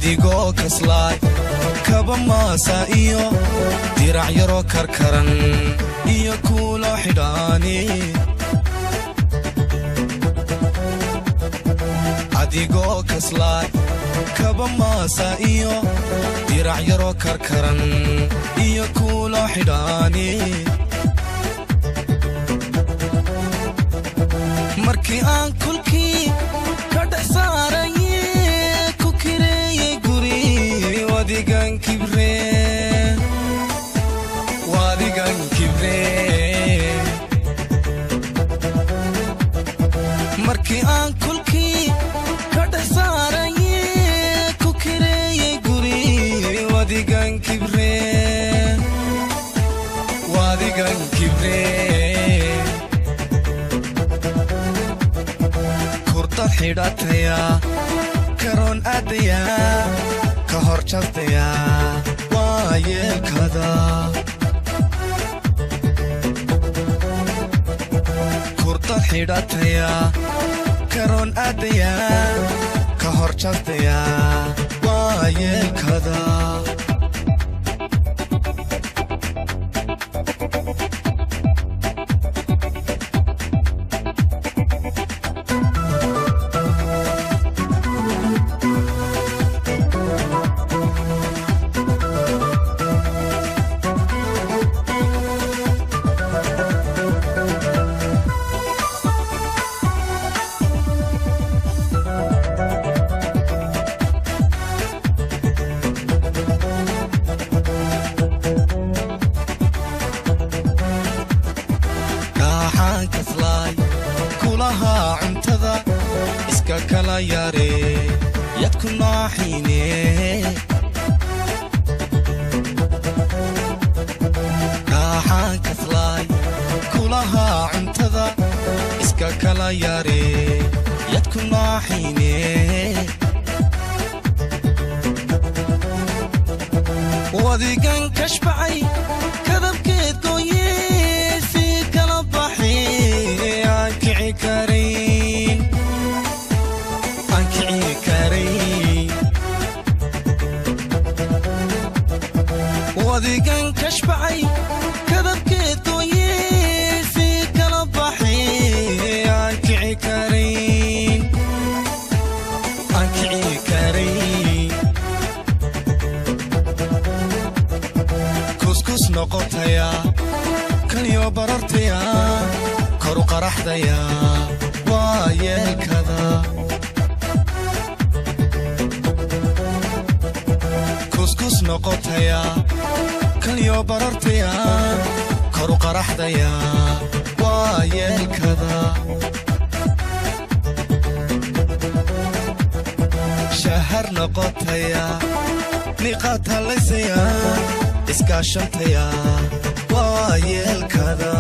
Adigoo kaslaay, kaba maasa iyo dirac yaroo karkaran iyo kuulo xidhaani. Adigoo kaslaay, kaba maasa iyo dirac yaroo karkaran iyo kuulo xidhaani. Markii aan kulkii ka dhex saaraye, ku kireeyey guri, wadigan kibre, wadigan kibre. Markii aan kulkii ka dhex saaraye, ku kireeyey guri, wadigan kibre, wadigan kibre. Kurdad xidhataya, karoon aadaya, ka hor jabtaya, waa yeelkada. Kurdad xidhataya, karoon aadaya, ka hor jabtaya, waa yeelkada. Dhaaxaan kaslaay kulahaa, cuntada iska kala yaree, yad ku naaxiine. Dhaaxaan kaslaay kulahaa, cuntada iska kala yaree, yad ku naaxiine. Wadigan kashbacay, kadabkeed gooye, sii kala baxi, aan kici karayn, aan kici karayn. Wadigan kashbacay, kadabkeed gooye, sii kala baxi, aan kici karayn, aan kici karayn. Kuskus noqotaya, kalyo barartaya, koru qaraxdaya, waa yeelkada. Kuskus noqotaya, kalyo barartaya, koru qaraxdaya, waa yeelkada. Shahar noqotaya, niqaad hallaysaya, iskaashantaya, waa yeelkada.